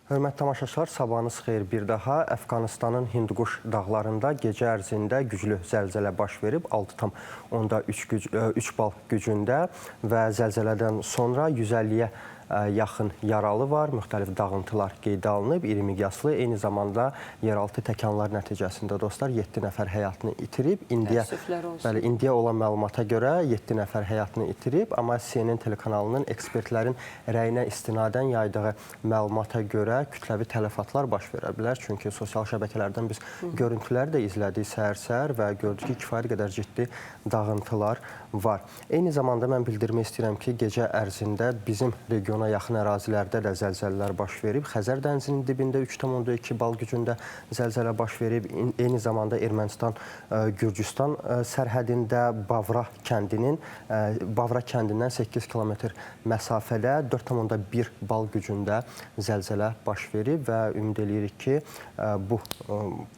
Hörmətli tamaşaçılar, sabahınız xeyir bir daha. Əfqanıstanın Hinduquş dağlarında gecə ərzində güclü zəlzələ baş verib. 6,3 bal gücündə və zəlzələdən sonra 150-yə yaxın yaralı var, müxtəlif dağıntılar qeydə alınıb, iri miqyaslı. Eyni zamanda yeraltı təkanlar nəticəsində dostlar 7 nəfər həyatını itirib. Bəli, indiyə olan məlumata görə 7 nəfər həyatını itirib, amma CNN telekanalının ekspertlərin rəyinə istinadən yaydığı məlumata görə kütləvi tələfatlar baş verə bilər. Çünki sosial şəbəkələrdən biz görüntüləri də izlədik səhər-səhər və gördük ki, kifayət qədər ciddi dağıntılar var. Eyni zamanda mən bildirmək istəyirəm ki, gecə ərzində bizim regiona yaxın ərazilərdə də zəlzələlər baş verib. Xəzər dənizinin dibində 3,2 bal gücündə zəlzələ baş verib. Eyni zamanda Ermənistan Gürcüstan sərhədində Bavra kəndindən 8 kilometr məsafədə 4,1 bal gücündə zəlzələ baş verib və ümid eləyirik ki, bu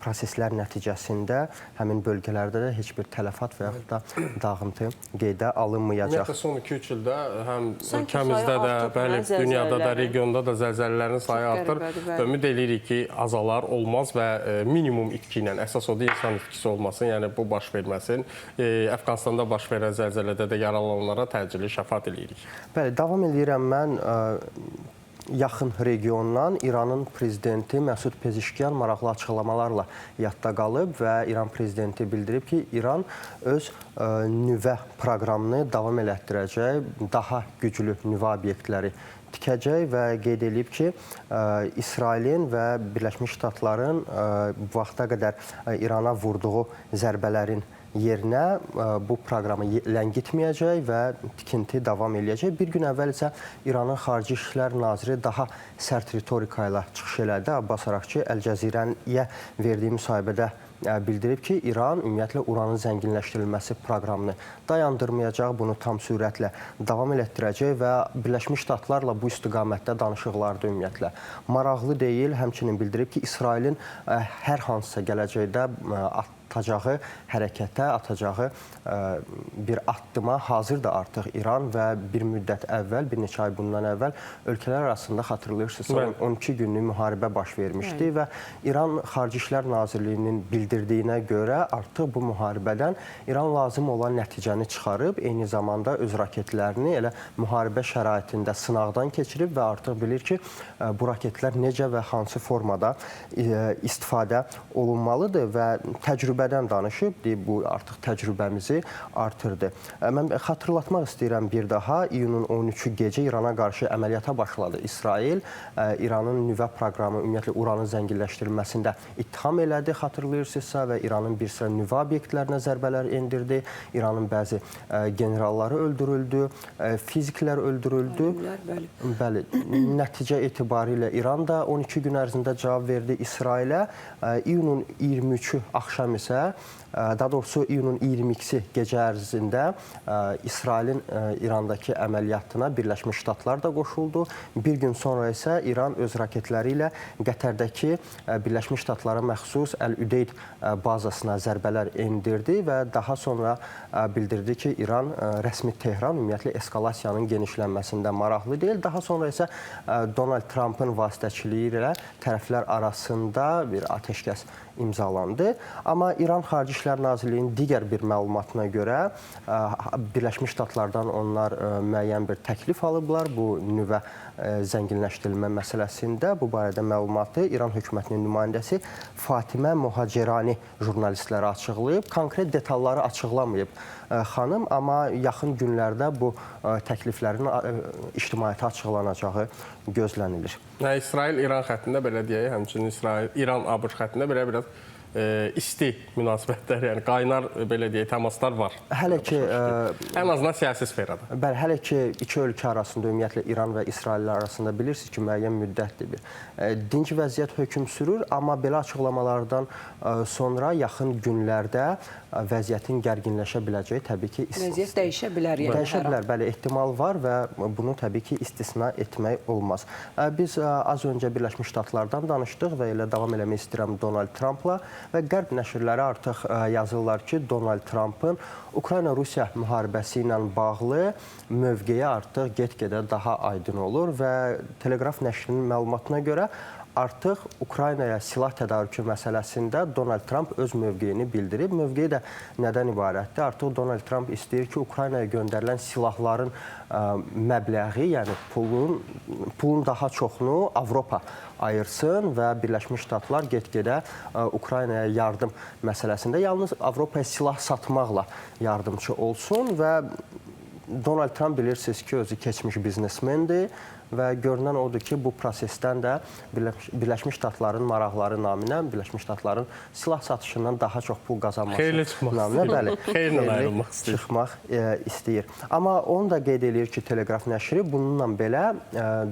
proseslər nəticəsində həmin bölgələrdə də heç bir tələfat və yaxud da dağıntı qeydə alınmayacaq. Ümumiyyətlə, son 2-3 ildə həm ölkəmizdə də, bəli, dünyada da, regionda da zəlzələlərin sayı artır və ümid eləyirik ki, azalar olmaz və minimum itki ilə, əsas odur insan itkisi olmasın, yəni bu baş verməsin. Əfqanistanda baş verən zəlzələdə də yaralananlara təcili şəfa diləyirik. Bəli, davam eləyirəm mən yaxın regiondan. İranın prezidenti Məsud Pezeşkiyan maraqlı açıqlamalarla yadda qalıb və İran prezidenti bildirib ki, İran öz nüvə proqramını davam elətdirəcək, daha güclü nüvə obyektləri tikəcək və qeyd edib ki, İsrailin və Birləşmiş Ştatların bu vaxta qədər İrana vurduğu zərbələrin yerinə bu proqramı ləngitməyəcək və tikinti davam eləyəcək. Bir gün əvvəl isə İranın Xarici İşlər Naziri daha sərt ritorika ilə çıxış elədi. Abbas Araqçı Əl Cəzirəyə verdiyi müsahibədə bildirib ki, İran ümumiyyətlə uranın zənginləşdirilməsi proqramını dayandırmayacaq, bunu tam sürətlə davam elətdirəcək və Birləşmiş Ştatlarla bu istiqamətdə danışıqlarda ümumiyyətlə maraqlı deyil. Həmçinin bildirib ki, İsrailin hər hansısa gələcəkdə atacağı hərəkətə, atacağı bir addıma hazırdır artıq İran və bir müddət əvvəl, bir neçə ay bundan əvvəl ölkələr arasında xatırlayırsınızsa 12 günlük müharibə baş vermişdi və İran Xarici İşlər Nazirliyinin bildirdiyinə görə artıq bu müharibədən İran lazım olan nəticəni çıxarıb, eyni zamanda öz raketlərini elə müharibə şəraitində sınaqdan keçirib və artıq bilir ki, bu raketlər necə və hansı formada istifadə olunmalıdır və təcrübədən danışıb, deyib, bu artıq təcrübəmizi artırdı. Mən xatırlatmaq istəyirəm bir daha, iyunun 13-ü gecə İrana qarşı əməliyyata başladı İsrail. İranın nüvə proqramı, ümumiyyətlə uranın zənginləşdirilməsində ittiham elədi, xatırlayırsınızsa, və İranın bir sıra nüvə obyektlərinə zərbələr endirdi. İranın bəzi generalları öldürüldü, fiziklər öldürüldü. Alimlər, bəli. Bəli, nəticə etibarilə İran da 12 gün ərzində cavab verdi İsrailə. İyunun 23-ü axşam isə, daha doğrusu iyunun 22-si gecə ərzində İsrailin İrandakı əməliyyatına Birləşmiş Ştatlar da qoşuldu. Bir gün sonra isə İran öz raketləri ilə Qətərdəki Birləşmiş Ştatlara məxsus Əl-Üdeyd bazasına zərbələr endirdi və daha sonra bildirdi ki, İran rəsmi Tehran ümumiyyətlə eskalasiyanın genişlənməsində maraqlı deyil. Daha sonra isə Donald Trumpın vasitəçiliyi ilə tərəflər arasında bir atəşkəs imzalandı. Amma İran Xarici İşlər Nazirliyinin digər bir məlumatına görə Birləşmiş Ştatlardan onlar müəyyən bir təklif alıblar bu nüvə zənginləşdirilmə məsələsində. Bu barədə məlumatı İran hökumətinin nümayəndəsi Fatimə Mohacerani jurnalistlərə açıqlayıb. Konkret detalları açıqlamayıb xanım, amma yaxın günlərdə bu təkliflərin ictimaiyyətə açıqlanacağı gözlənilir. İsrail-İran xəttində belə deyək, həmçinin İsrail-İran-ABŞ xəttində belə biraz isti münasibətlər, yəni qaynar belə deyək, təmaslar var. Hələ ki, ən azından siyasi sferada. Bəli, hələ ki iki ölkə arasında, ümumiyyətlə İran və İsrail arasında bilirsiniz ki, müəyyən müddətdir bir dinc vəziyyət hökm sürür, amma belə açıqlamalardan sonra yaxın günlərdə vəziyyətin gərginləşə biləcəyi təbii ki, vəziyyət dəyişə bilər. Yəni, dəyişə bilər, bəli, ehtimal var və bunu təbii ki, istisna etmək olmaz. Biz az öncə Birləşmiş Ştatlardan danışdıq və elə davam eləmək istəyirəm Donald Trumpla. Və Qərb nəşrləri artıq yazırlar ki, Donald Trumpın Ukrayna-Rusiya müharibəsi ilə bağlı mövqeyi artıq get-gedə daha aydın olur və Telegraf nəşrinin məlumatına görə artıq Ukraynaya silah tədarükü məsələsində Donald Trump öz mövqeyini bildirib. Mövqeyi də nədən ibarətdir? Artıq Donald Trump istəyir ki, Ukraynaya göndərilən silahların məbləği, yəni pulun daha çoxunu Avropa ayırsın və Birləşmiş Ştatlar get-gedə Ukraynaya yardım məsələsində yalnız Avropaya silah satmaqla yardımçı olsun və Donald Trump bilirsiniz ki, özü keçmiş biznesmendir və görünən odur ki, bu prosesdən də Birləşmiş Ştatların maraqları naminə, Birləşmiş Ştatların silah satışından daha çox pul qazanması naminə, bəli, xeyirlə ayrılmaq istəyir. Çıxmaq istəyir. Amma onu da qeyd eləyir ki, Telegraf nəşri bununla belə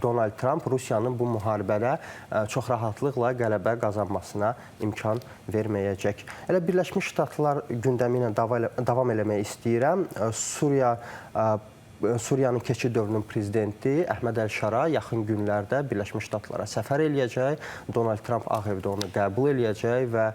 Donald Trump Rusiyanın bu müharibədə çox rahatlıqla qələbə qazanmasına imkan verməyəcək. Elə Birləşmiş Ştatlar gündəmi ilə davam eləmək istəyirəm. Suriyanın keçid dövrünün prezidenti Əhməd Əl-Şara yaxın günlərdə Birləşmiş Ştatlara səfər eləyəcək. Donald Trump Ağ Evdə onu qəbul eləyəcək və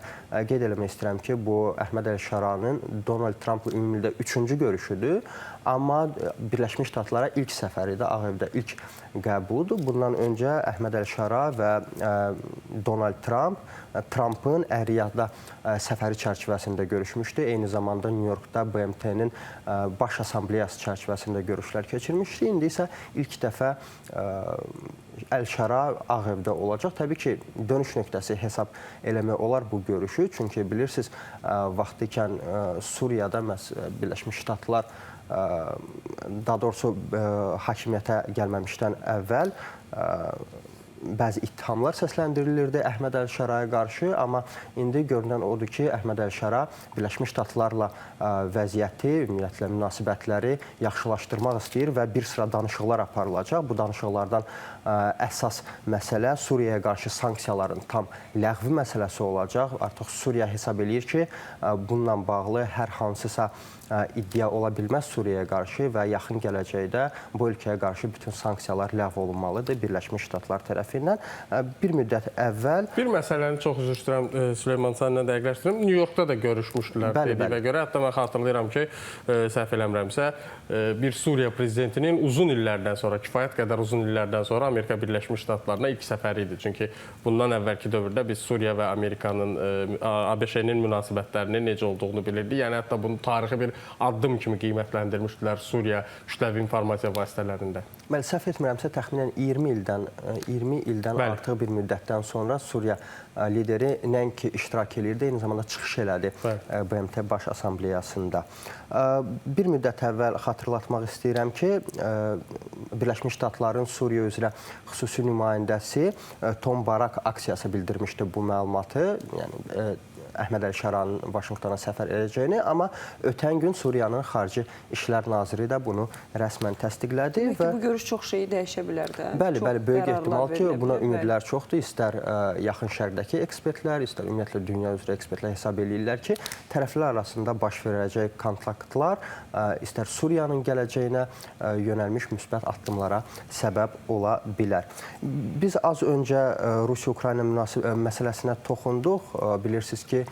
qeyd eləmək istəyirəm ki, bu Əhməd Əl-Şaranın Donald Trumpla ümumilikdə üçüncü görüşüdür. Amma Birləşmiş Ştatlara ilk səfəridir, Ağ Evdə ilk qəbuludur. Bundan öncə Əhməd Əl-Şara və Donald Trump Trumpın Ər-Riyadda səfəri çərçivəsində görüşmüşdü. Eyni zamanda New Yorkda BMT-nin Baş Assambleyası çərçivəsində görüşlər keçirmişdi. İndi isə ilk dəfə Əl-Şara Ağ Evdə olacaq. Təbii ki, dönüş nöqtəsi hesab eləmək olar bu görüşü. Çünki bilirsiniz, vaxtı ikən Suriyada məhz Birləşmiş Ştatlar, daha doğrusu hakimiyyətə gəlməmişdən əvvəl bəzi ittihamlar səsləndirilirdi Əhməd Əl-Şaraya qarşı, amma indi görünən odur ki, Əhməd Əl-Şara Birləşmiş Ştatlarla vəziyyəti, ümumiyyətlə münasibətləri yaxşılaşdırmaq istəyir və bir sıra danışıqlar aparılacaq. Bu danışıqlardan əsas məsələ Suriyaya qarşı sanksiyaların tam ləğvi məsələsi olacaq. Artıq Suriya hesab eləyir ki, bununla bağlı hər hansısa iddia ola bilməz Suriyaya qarşı və yaxın gələcəkdə bu ölkəyə qarşı bütün sanksiyalar ləğv olunmalıdır Birləşmiş Ştatlar tərəfindən. Bir müddət əvvəl... Bir məsələni çox üzr istəyirəm, Süleyman, səninlə dəqiqləşdirim. New Yorkda da görüşmüşdülər dediyimə görə. Hətta mən xatırlayıram ki, səhv eləmirəmsə, bir Suriya prezidentinin uzun illərdən sonra, kifayət qədər uzun illərdən sonra Amerika Birləşmiş Ştatlarına ilk səfəri idi. Çünki bundan əvvəlki dövrdə biz Suriya və Amerikanın, ABŞ-nin münasibətlərinin necə olduğunu bilirdik. Yəni, hətta bunu tarixi bir addım kimi qiymətləndirmişdilər Suriya kütləvi informasiya vasitələrində. Bəli, səhv etmirəmsə, təxminən 20 ildən artıq bir müddətdən sonra Suriya lideri nəinki iştirak eləyirdi, eyni zamanda çıxış elədi BMT Baş Assambleyasında. Bir müddət əvvəl xatırlatmaq istəyirəm ki, Birləşmiş Ştatların Suriya üzrə xüsusi nümayəndəsi Tom Barak aksiyası bildirmişdi bu məlumatı. Yəni, Əhməd Əl-Şaranın Vaşinqtona səfər edəcəyini, amma ötən gün Suriyanın Xarici İşlər Naziri də bunu rəsmən təsdiqlədi. Demək ki, bu görüş çox şeyi dəyişə bilər də. Bəli, bəli, böyük ehtimal ki, buna ümidlər çoxdur. İstər yaxın şərqdəki ekspertlər, istər ümumiyyətlə dünya üzrə ekspertlər hesab eləyirlər ki, tərəflər arasında baş verəcək kontaktlar istər Suriyanın gələcəyinə yönəlmiş müsbət addımlara səbəb ola bilər. Biz az öncə Rusiya-Ukrayna məsələsinə toxunduq. Bilirsiniz ki,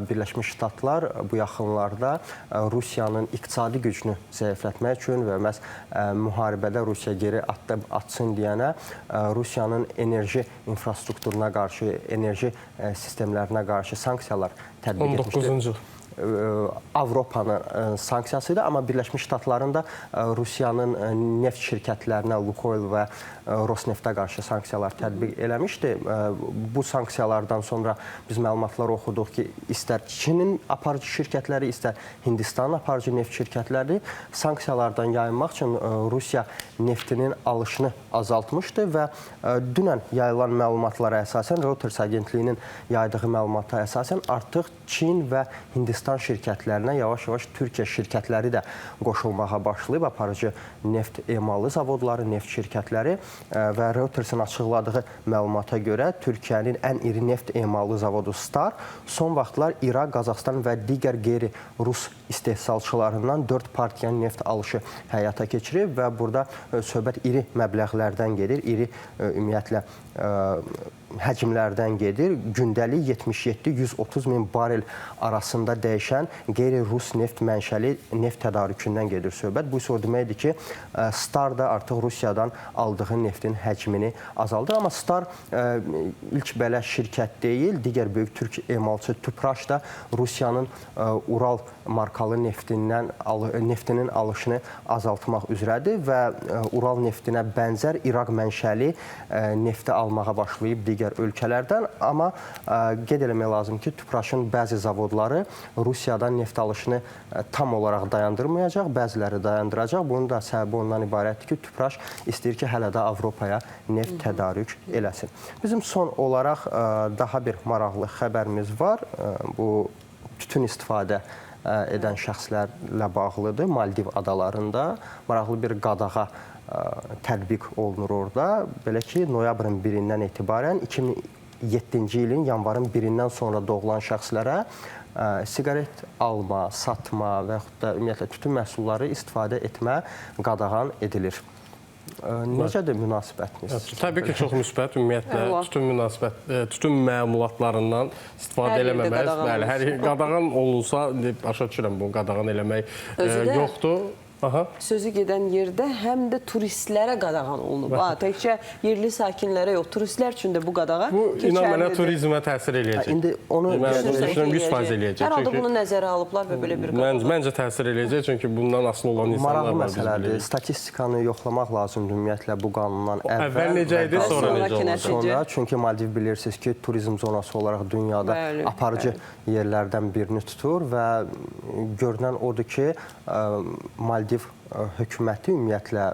Birləşmiş Ştatlar bu yaxınlarda Rusiyanın iqtisadi gücünü zəiflətmək üçün və məhz müharibədə Rusiya geri atsın deyənə Rusiyanın enerji infrastrukturuna qarşı, enerji sistemlərinə qarşı sanksiyalar tətbiq etmişdir. 19-cu. Avropanın sanksiyası idi, amma Birləşmiş Ştatların da Rusiyanın neft şirkətlərinə, Lukoil və Rosneftə qarşı sanksiyalar tətbiq eləmişdi. Bu sanksiyalardan sonra biz məlumatlar oxuduq ki, istər Çinin aparıcı şirkətləri, istər Hindistanın aparıcı neft şirkətləri sanksiyalardan yayınmaq üçün Rusiya neftinin alışını azaltmışdı və dünən yayılan məlumatlara əsasən, Reuters agentliyinin yaydığı məlumata əsasən artıq Çin və Hindistan Qazaxıstan şirkətlərinə yavaş-yavaş Türkiyə şirkətləri də qoşulmağa başlayıb, aparıcı neft emalı zavodları, neft şirkətləri və Reuters-in açıqladığı məlumata görə Türkiyənin ən iri neft emalı zavodu Star son vaxtlar İraq, Qazaxıstan və digər qeyri-Rus istehsalçılarından 4 partiya neft alışı həyata keçirib və burada söhbət iri məbləğlərdən gedir, iri ümumiyyətlə həcmlərdən gedir. Gündəlik 77-130 min barel arasında dəyişən qeyri-Rus neft mənşəli neft tədarükündən gedir söhbət. Bu isə o deməkdir ki, Star da artıq Rusiyadan aldığı neftin həcmini azaldır. Amma Star ilk belə şirkət deyil. Digər böyük türk emalçı Tüpraş da Rusiyanın Ural markalı neftinin alışını azaltmaq üzrədir və Ural neftinə bənzər İraq mənşəli nefti almağa başlayıb digər ölkələrdən. Amma qeyd eləmək lazım ki, Tüpraşın bəzi zavodları Rusiyadan neft alışını tam olaraq dayandırmayacaq, bəziləri dayandıracaq. Bunun da səbəbi ondan ibarətdir ki, Tüpraş istəyir ki, hələ də Avropaya neft tədarük eləsin. Bizim son olaraq daha bir maraqlı xəbərimiz var. Bu, tütün istifadə edən şəxslərlə bağlıdır. Maldiv adalarında maraqlı bir qadağa tətbiq olunur orada. Belə ki, noyabrın 1-dən etibarən 2007-ci ilin yanvarın 1-dən sonra doğulan şəxslərə siqaret alma, satma və yaxud da ümumiyyətlə tütün məhsulları istifadə etmə qadağan edilir. Necədir münasibətiniz? Təbii ki, çox müsbət. Ümumiyyətlə, tütün məmulatlarından istifadə eləməmək. Bəli, hər qadağan olunsa, başa düşürəm, bunu qadağan eləmək yoxdur. Aha. Sözü gedən yerdə həm də turistlərə qadağan olunub. Təkcə yerli sakinlərə yox, turistlər üçün də bu qadağa keçərlidir. Bu, inan mənə turizmə təsir eləyəcək. İndi onu düşünürəm 100% eləyəcək. Hər halda bunu nəzərə alıblar və belə bir qadağa. Məncə təsir eləyəcək, çünki bundan asılı olan insanlar var. Maraqlı məsələdir. Statistikanı yoxlamaq lazımdır ümumiyyətlə bu qanundan əvvəl. Əvvəl necə idi, sonra necə olacaq? Sonra, çünki Maldiv bilirsiniz ki, turizm zonası olaraq dünyada aparıcı yerlərdən birini tutur və görünən odur ki, Maldiv hökuməti ümumiyyətlə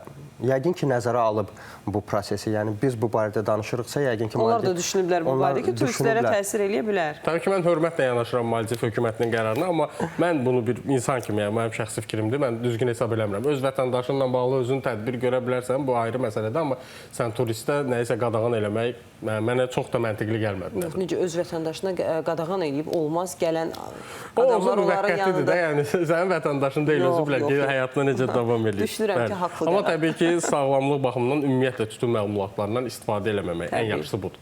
yəqin ki, nəzərə alıb bu prosesi. Yəni biz bu barədə danışırıqsa, yəqin ki, onlar da düşünüblər bu barədə ki, turistlərə təsir eləyə bilər. Təbii ki, mən hörmətlə yanaşıram Maldiv hökumətinin qərarına, amma mən bunu bir insan kimi, yəni mənim şəxsi fikrimdir, mən düzgün hesab eləmirəm. Öz vətəndaşınla bağlı özün tədbir görə bilərsən, bu ayrı məsələdir, amma sən turistə nəyisə qadağan eləmək mənə çox da məntiqli gəlmədi. Yox, necə öz vətəndaşına qadağan eləyib, olmaz, gələn adamlar onların yanında. O yəni sənin vətəndaşın deyil, özü bilər ki, həyatına necə davam eləyir. Düşünürəm ki, haqlı. Amma təbii ki, sağlamlıq baxımından ümumiyyətlə tütün məmulatlarından istifadə eləməmək ən yaxşısı budur.